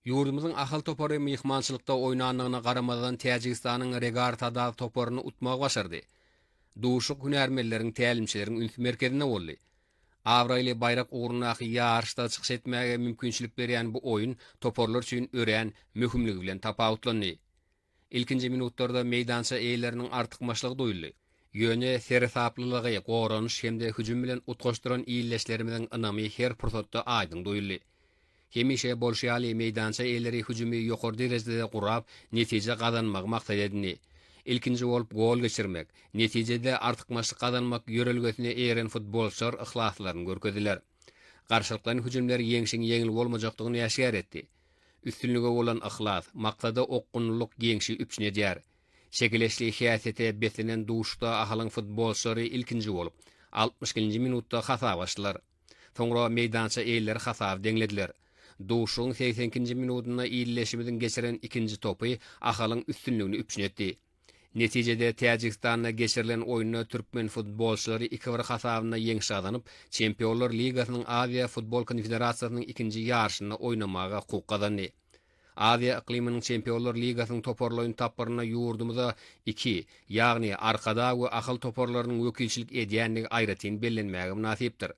Ýurdumyzyň Ahal topary myhmançylykda oýnandygyna garamazdan Täjigistanyň Regar Tadaz toparyny utmagy başardy. Duşuşyk hünärmenleriň, tälimçileriň üns merkezinde boldy. Abraýly baýrak ugrundaky ýaryşda çykyş etmäge mümkinçilik berýän bu oýun toparlar üçin örän möhümligi bilen tapawutlandy. Ilkinji minutlarda meýdança eýeleriniň artykmaçlygy duýuldy. Ýöne seresaplylygy, goranyş hem-de hüjüm bilen utgaşdyran ildeşlerimiziň ynamy her pursatda aýdyň duýuldy. Hemişe bolşy ýaly, meýdança eýeleri hüjümi ýokary derejede gurap, netije gazanmagy maksat edindi. Ilkinji bolup gol geçirmek, netijede artykmaçlyk gazanmak ýörelgesine eýeren futbolçylar yhlaslaryny görkezdiler. Garşylyklaýyn hüjümler ýeňşiň ýeňil bolmajakdygyny äşgär etdi. Üstünlige bolan yhlas, maksada okgunlylyk ýeňşi üpjün edýär. Çekeleşli häsiýete beslenen duşuşykda Ahalyň futbolçylary ilkinji bolup, 62-nji minutda hasaby açdylar. Soňra meýdança eýeleri hasaby deňlediler. Duşuşygyň 82-nji minudynda ildeşimiziň geçiren ikinji topy Ahalyň üstünligini üpjün etdi. Netijede, Täjigistanda geçirilen oýunda türkmen futbolçylary iki-bir hasabynda ýeňiş gazanyp, Çempionlar ligasynyň Aziýa futbol konfederasiýasynyň ikinji ýaryşynda oýnamaga hukuk gazandy. Aziýa yklymynyň Çempionlar ligasynyň toparlaýyn tapgyrynda ýurdumyza iki, ýagny Arkadag we Ahal toparlarynyň wekilçilik edýändigi aýratyn bellenmäge mynasypdyr.